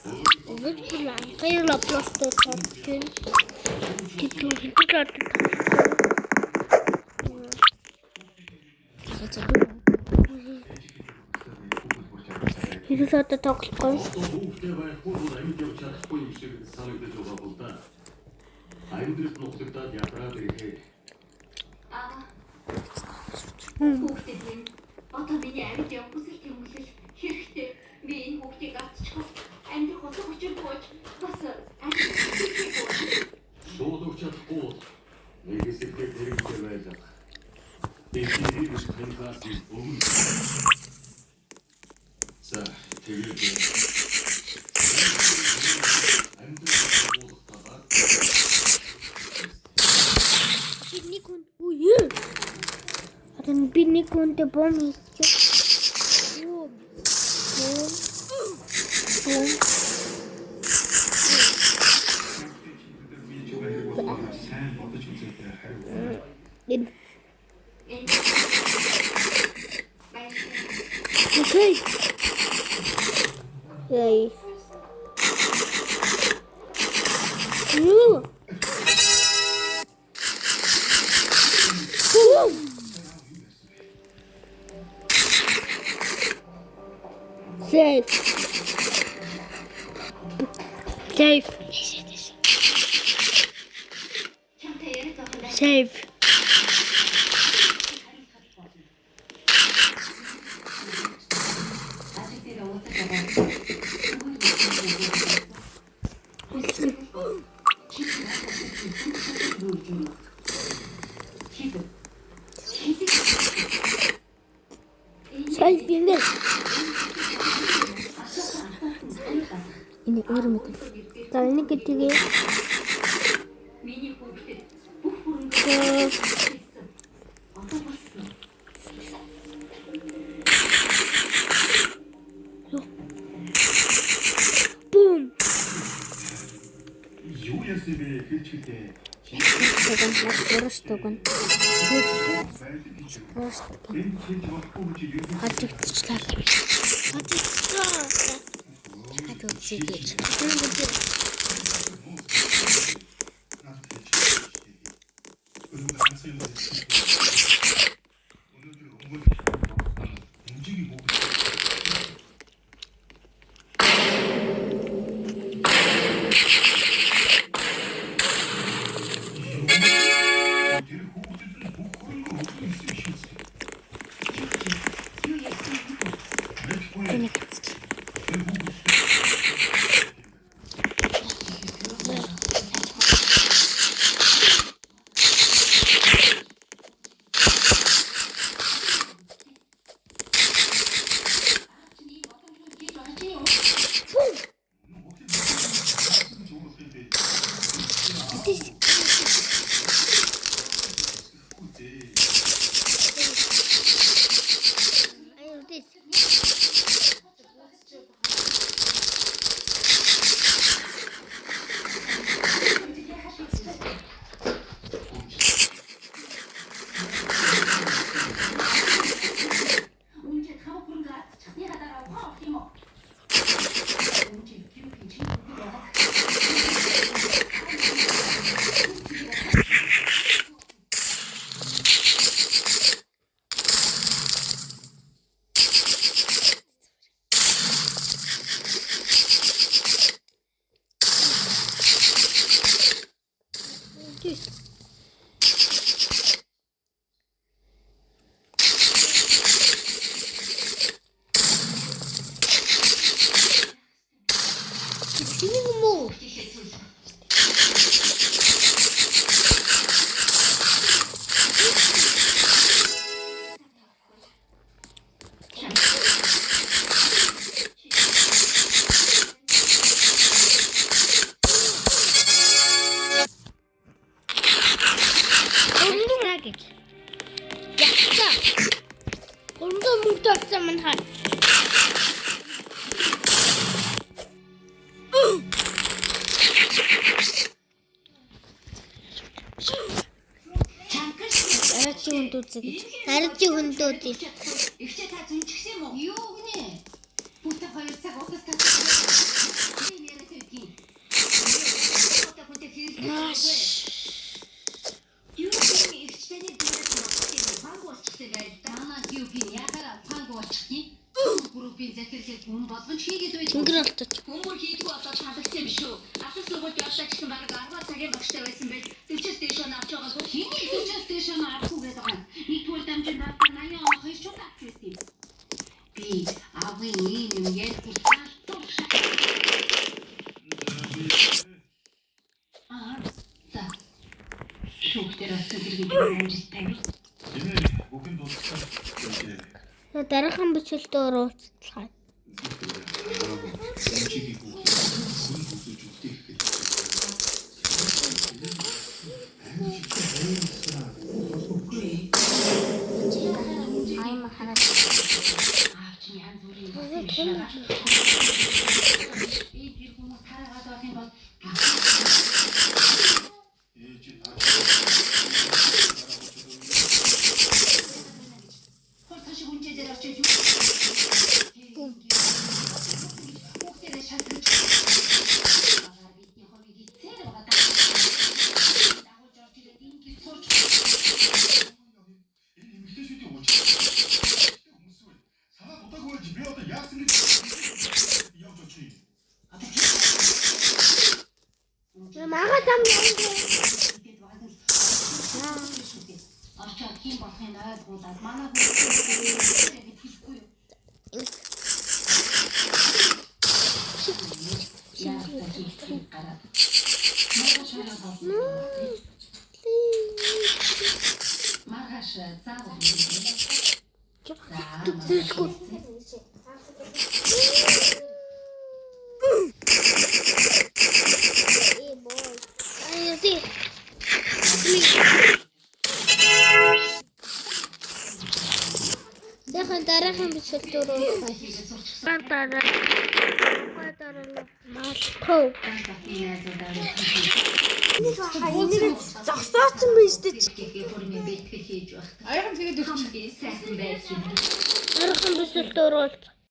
Өнөөдөр анхны Roblox дээр тоглож байна. Тэгээд хэдэн Хэдэн одоо тоглохгүй. Хүүхдээ байхгүй бол амьд явж чадахгүй юм шиг санагдаж байгаа бол да. Амьдрал нухлагдаад ядраад ирэхээр Хүүхдэд минь одоо миний амьд явах хүсэл тэмүүлэл хэрэгтэй. Би энэ хүүхдийг алдчихвал амьдрах утга учиргүй болж бас амьдрах хүсэлгүй. Шууд өгч чадахгүй бол нэг хэсэгтээ тэрэгтэй байлаа. Дэлхийн ирэх ханхаас өмнө. За тэгээд амьдрал буулгах талаар Би нэг хүн үе. Одоо би нэг хүнтэй бом хийчих. Юу? Бом. Бом. Сайн бодож үзээтэй хариу. Энэ. Энэ баярлалаа. Okay. Яй. Юу? Бум. Safe. Safe. Чамтай яриад байх юм. Safe. Ажиг дээр уулзаж байгаа. Safe гинэ. Энэ өөр мэт. За энийг гэдгийг Миний хүүхдэд бүх хөрөнгө одоо болсон. Бум. Юу яасан бэ хэлж хэлээ. Туган бурууш туган. Байдаг гэж. Бурууш туган. Энэ хэлж болохгүй гэж юу Хажигдчихлаа. Хажигдчихлаа. Дахиад үзье гэж. надад хэлж хэлээ. Өнөөдөр ганцхан юм хэлсэн. Өнөөдөр өнгөрөх хэмжээний хүүхэд тэр хүүхдэд нь бүх хөрөнгө өгөх гэсэн биш үү? Юу ярьсан юм бэ? Мэдэхгүй. Энийг үзье. Тэр хүүхэд Чиний бодомжгүй хийж байгаа чи юу? зүүх юм бэ? Аюу дэс. Үнчээ хам хөрөнгө алдчихсныхаа дараа ухаан олох юм уу? Үнчээ юу хийж байгаа? Дэс. Чиний юм уу? Өндөр гэж. Яцаа. Өндөр мөнгө авсан мань хаа. Арай чи хүнд үзье гэж. Арай чи хүнд үзье. Ихчээ та зөнчихсэн юм уу? Юу гинэ? Бүтэ 2 цаг удас татсан. группийн захирлыг хүн болгон хийгээд байдаг. Тэнгэр олцож. Хүмүүр хийдгүү болоод таалагдсан юм шүү. Асар сургуульд явсаа гэсэн бараг 10 цагийн багштай байсан байж 40-с дээш он авч байгаагүй. Хэний 40-с дээш он авахгүй гэдэг байгаа. Нэгдүгээр дамжин давтаа 80 он хоёр шууд авч байсан юм. Би аавын ийм юм ярьж таалцсан. Аа за. Шүүхтэр очсон хэрэг амжилттай. Тэмээ бүхэн дууссан. Дараагийн бичлэгт уулзцгаая. Чигийг хөрөнгө хөгжүүлж үлдээх гэж. Аймаа хараад. Аав чи янз бүрийн юм шиг. Би тэр хүмүүс тараагаад байх юм бол Ээж та хурдан шиг үнжээ дээр очиж юу. Хүүхдэрээ шалгаж багаар бидний хомыг эцээр байгаа даа. Дагуулж орж ирээд ингэж сууж энэ эмэгтэйчүүдийн уучлалт хүмүүс үү? Санаа дутаагүй байж би одоо яасан гэж явж очие. Одоо тийм Мага зам гэдэг баг л шүү дээ. Очоод хэн болохыг ойлгуулад манай хүүхдүүд гэж хэлэхгүй юу? Яа, гараад. Маргааш заавал Түгсэхгүй. Э бой. Ай тий. Дахин дараагийн бичлэгт уулзъя. Дараа. Дараа. Малко. Энийг зогсоочсон байж тээ. Хөрмийн бэлтгэл хийж байх. Аяхан тэгээд Хамгийн сайхан байсан. Дараагийн бичлэгт уулзъя.